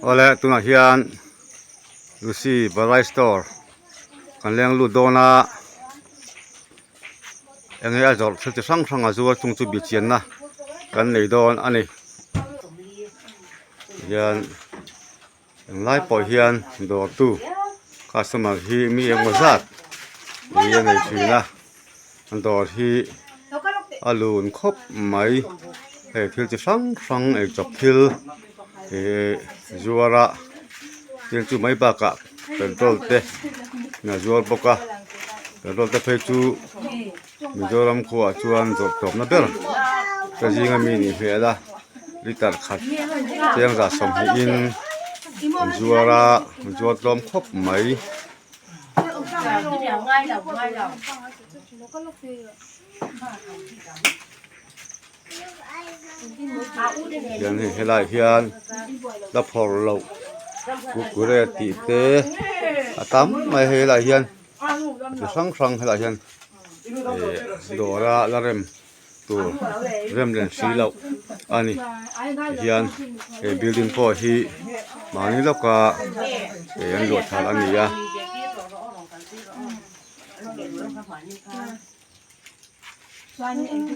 Awle tunah hian Lucy Balai store kan leng lut dawn a eng nge a zawrh thil chi hrang hrang a zuar chung chu bihchianna kan nei dawn a ni tihian Englai pawh hian dawrtu customer hi mi engmaw zat hi a nei thin a dawr hi a lun khawp mai hei thil chi hrang hrang eichawp thil ihh zuar a thil chu mai bakah petrol te a zuar bawk a petrol te phei chu Mizoram khuaah chuan zawrh tawpna ber ka zinga mi nih hmel a liter khat cheng zah sawmhnihin an zuar a an zuar tlawm khawp mai. Hian hei helaiah hian la phawrh loh kurkure tih te a tam mai hei helaiah hian. chi hrang hrang helaiah hian ihh dawra la rem tur rem len si loh a ni tihian he building pawh hi mahni lawka ih an luah thar a ni a.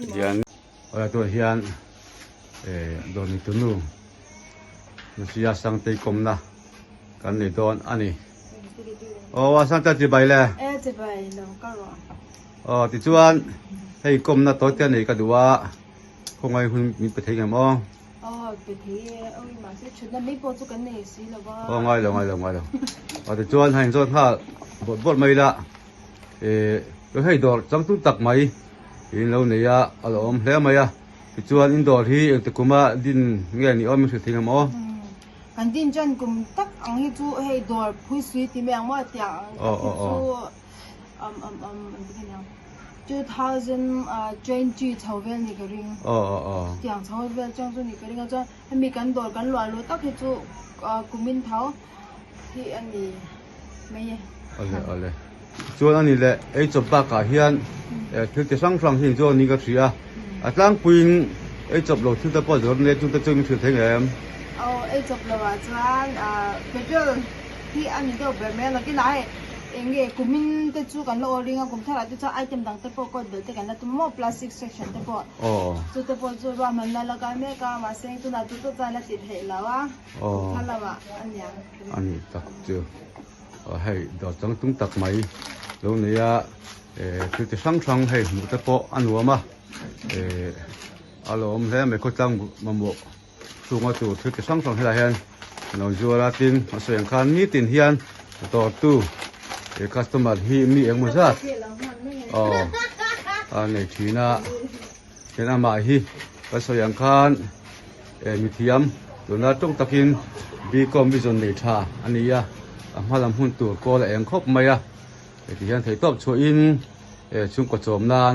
Tihian awlai tunah hian eh dawr ni tunu Lucia Sangtei kawmna kan nei dawn a ni. Aw a Sangte chibai le. E chibai lo ka ruah. Aw tichuan hei kawmna tawi te nei ka duh a khawngaih hun min pe thei ngem aw. Aw pe thei e awi mahse thutna mai pawh chu kan nei si lo va. Aw ngai lo ngai lo ngai lo. Aw tichuan hei inzawt nghal bawrh bawrh mai la. Ehh chu hei dawr changtu tak mai in lo nei a a lo awm hle mai a tichuan in dawr hi engti kuma din nge ni awm in hrilh thei ngam aw. Kan din chuan kum tak ang hi chu hei dawr phui sui ti mai ang maw tiang ang hi chu um um um engti nge niang 2020 chho vel ni ka ring tiang chho vel chuang chu ni ka ring a chuan hemi kan dawr kan luah luh tak hi chu kumin tho hi a ni. mai e. Awle awle. Chuan ani leh ei chawp bakah hian thil ti hrang hrang hi chu ni ka hria a. A tlangpuiin ei chawp lo thil te pawh zawrh nia chung te chu min hrilh thei ngei em? Aw ei chawp lo ah chuan petrol hi a ni deuh ber mai a nakinah hei eng nge kumin te chu kan la aw ring a kum tharah te chuan item dang te pawh coat bel te kan la tum maw plastic section te pawh chu te pawh chu ruahmanna la kai mek a mahse tunah chu chu chuan la ti theih lo a. Aw a ni tak chu aw hei dawr changtlung tak mai lo nei a eh thil chi hrang hrang hei hmuh te pawh a nuam a eh a lawm hle mai khawtlang mamawh chhunga tur thil chi hrang hrang helaiah hian a lo zuar a tin a sawi ang khan nitin hian dawrtu eh customer hi mi engemaw zat aw a nei thin a. Tin amah hi ka sawi ang khan eh mithiam tuna tawng takin Bcom vision nei tha a ni a, a hma lam hun tur kawl a eng khawp mai a, heti hian theihtawp chhuahin eh chhungkaw chawm nan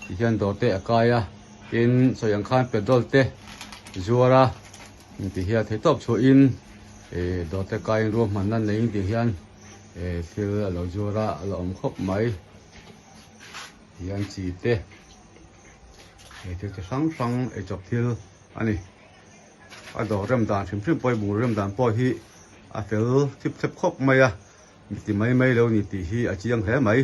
ti hian dawr te a kai a, tin sawi ang khan petrol te zuar a ti hian theihtawp chhuahin eh dawr te kaiin ruahmanna neiin ti hian eh thil a lo zuar a, a la awm khawp mai. Hian chi te he thil chi hrang hrang eichawp thil a ni a dawr rem dan hrim hrim pawh hi bungraw rem dan pawh hi a fel thip thep khawp mai a mi ti mai mai lo ni tih hi a chiang hle mai.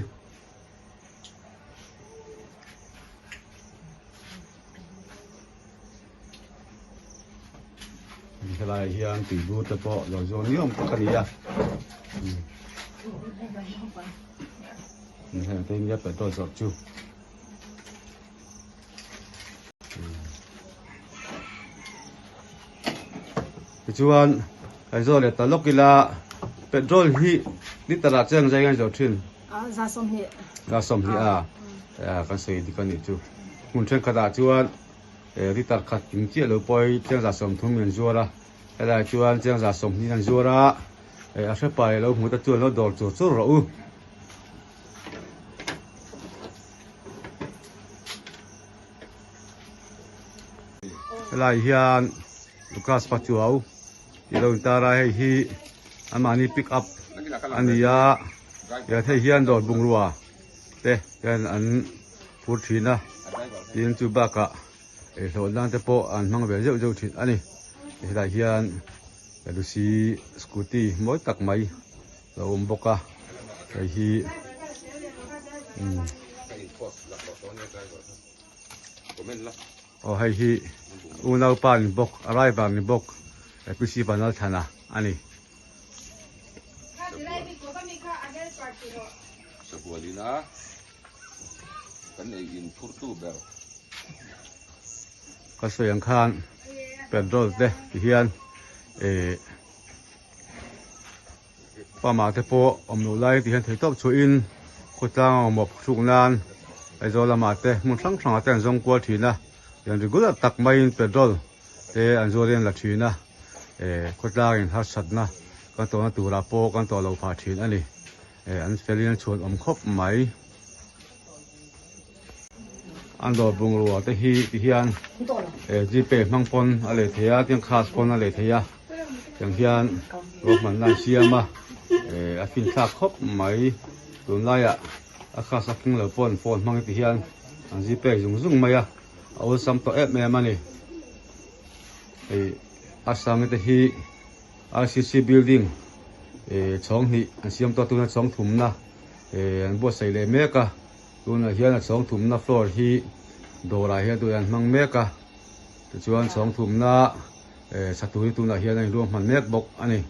Helaiah hian tui bur te pawh lo zawn niawm tak a ni a. Heng te nia petrol zawrh chu. Tichuan kan zawh leh ta lawk ila petrol hi liter ah cheng zai ngai zawrh thin. Za sawmhnih. Za sawmhnih a kan sawi dik a nih chu. Hmun thenkhatah chuan liter khat kim chiah lo pawh cheng za sawmthum in an zuar a, helaiah chuan cheng za sawmhnih in an zuar a. A hrepa leh lo hmu te chuan lo dawr chur chur rawh u. Helai hian Lucas Pachuau tih lo intar a, hei hi anmahni pick up a ni a, hei hian dawr bungrua te hian an phur thin a, tin chu bakah eihlawh nan te pawh an hmang ve zeuh zeuh thin a ni. Helai hian. Lucy scooty mawi tak mai lo awm bawk a hei hi umm aw hei hi unaupa ni bawk arriver ni bawk Lucy Vanlalthana a ni. Ka sawi ang khan petrol te ti hian eh pump ah te pawh awm loh lai ti hian thei tawp chhuahin khawtlang a awm hruk nan Aizawl lamah te hmun hrang hrangah te an zawng kual thin a tiang regular tak maiin petrol te an zuar in an la thin a eh khawtlang in harsatna kan tawhna turah pawh kan tawh lo phah thin a ni eh an fel in an chhuan awm khawp mai. An dawr bungrua te hi ti hian eh gpay hmang pawn a lei thei a tin cash pawn a lei thei a tiang hian ruahmanna an siam a eh a finthlak khawp mai tunlaiah a cash a keng lo pawn phone hmang ti hian an gpay zung zung mai a a awlsam tawh em em a ni hei a sang te hi R_C_C building eh chhawng hnih an siam tawh a tuna chhawng thumna eh an buatsaih leh mek a. Tunah hian a chhawng thumna floor hi dawrah hian tunah an hmang mek a, tichuan chhawng thumna eh satu hi tunah hian a inruahman mek bawk a ni.